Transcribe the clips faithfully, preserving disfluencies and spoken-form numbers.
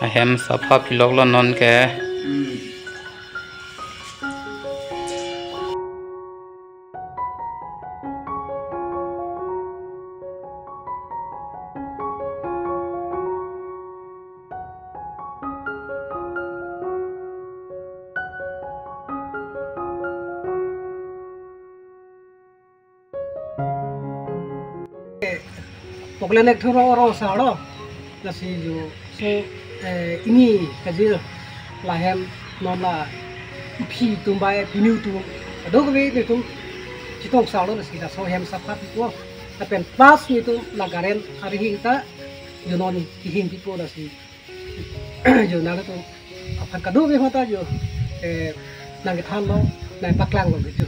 Ahem sapha piloklo non ke. Poklenek thuro oro saro. Lasi jo so, eh, ini kajir lahem non la phi atum bai pini atum. Ado kave atum chetong saro lasi laso hem sapha pipo. Lapen pas nelitum la Garen arihing ta jo non kehing pipo lasi. Jo nangtum aphan kadokave ahut ta jo, eh, nangkethanlo, nangpaklanglo gitu.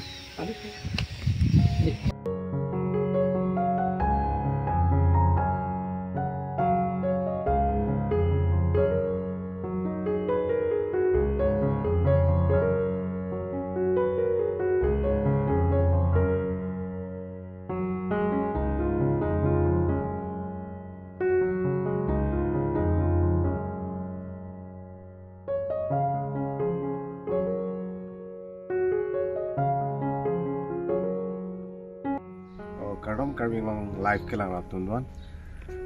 Oh, kardom Karbi Anglong Live kelang rap atum doan.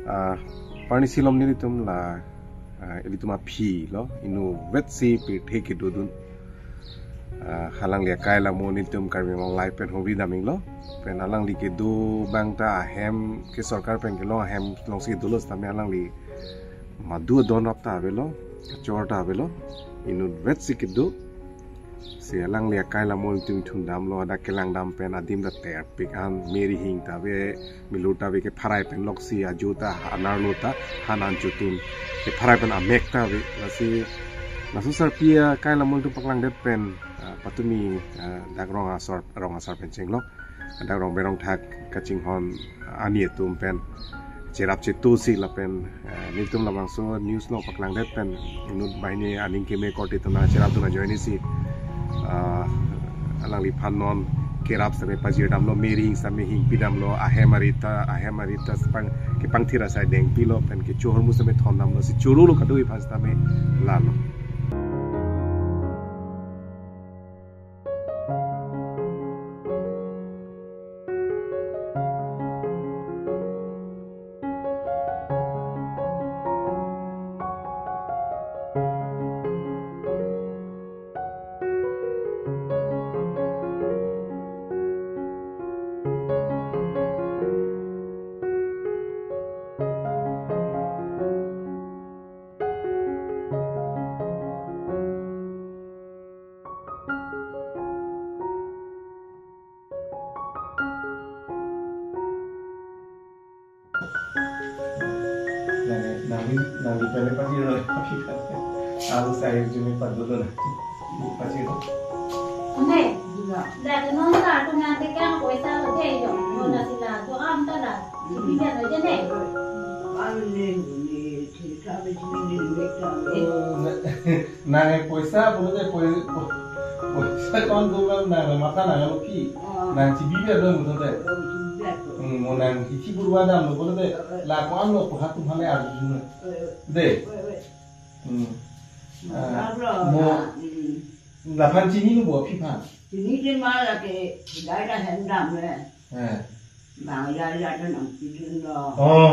Ah, parni silom nelitum la, ah, ilitum aphi lo, inutvet si pirthe kedodun. Ah, alangli akai alamo nelitum Karbi Anglong Live pen hovi daminglo. Pen alangli kedo abang ta ahem ke sorkar pen kelong ahem alongsi dolo setame alangli madu adon rap ta avelo, kachor ta avelo, inutvet si kedo. Si alangli akai alamo nelitum thundamlo, hadak kelang dam pen adim ta terpik an, me arihing ta ave, milur ta ave, kepharai pen loksi ajo ta, anerlo ta, han an chotun, kepharai pen amek ta ave, lasi, laso sarpi akai alamo nelitum paklangdet pen, ah, patumi, ah, dak rong asar, rong asar pen chenglok. Dak rong berong thak kachinghon ani atum pen cherap chetu si lapen, eh, nelitum labangso news lo paklangdet pen inut banghini aning keme korte atum nangcherap dun ajoine si, ah, alangliphan non kerap setame pajir damlo, me arihing setame hingpi damlo, ahem arit ta, ahem arit ta sepang kepangthir asai dengpilo pen kecho ahormu setame thon damlo, si chorolo kadokave aphan setame lalo. Nang, nang, nang di pele pajirlo, pajirlo. Alu sayur jumi padulo na. Pajirlo. Ane, dah non kartu nanti kan poisa lo dei jo. Non nasi la, jo am ta la. Sibin aja ne. Anu ne, ne, thil ta be sibin ne, ne ta be. Nang e poisa pulote poi-, po-, poisa kon do bang nang mata nang alo ki. Ah. Nang chibi biar dong pulote. Oh, chibi biar dong. Hmm, mo nang hichi burwa dam lo pulote. Eh, eh. La ko-an lo ko hatum hale arju na. Eh, eh. De. Eh, eh. Hmm. Ah, mo. Hmm. Laphan chinilo bo aphi aphan. Chinilo ma lake, dai da hem dam le. Eh. Bang ya ya ta nangpidunlo. Oh.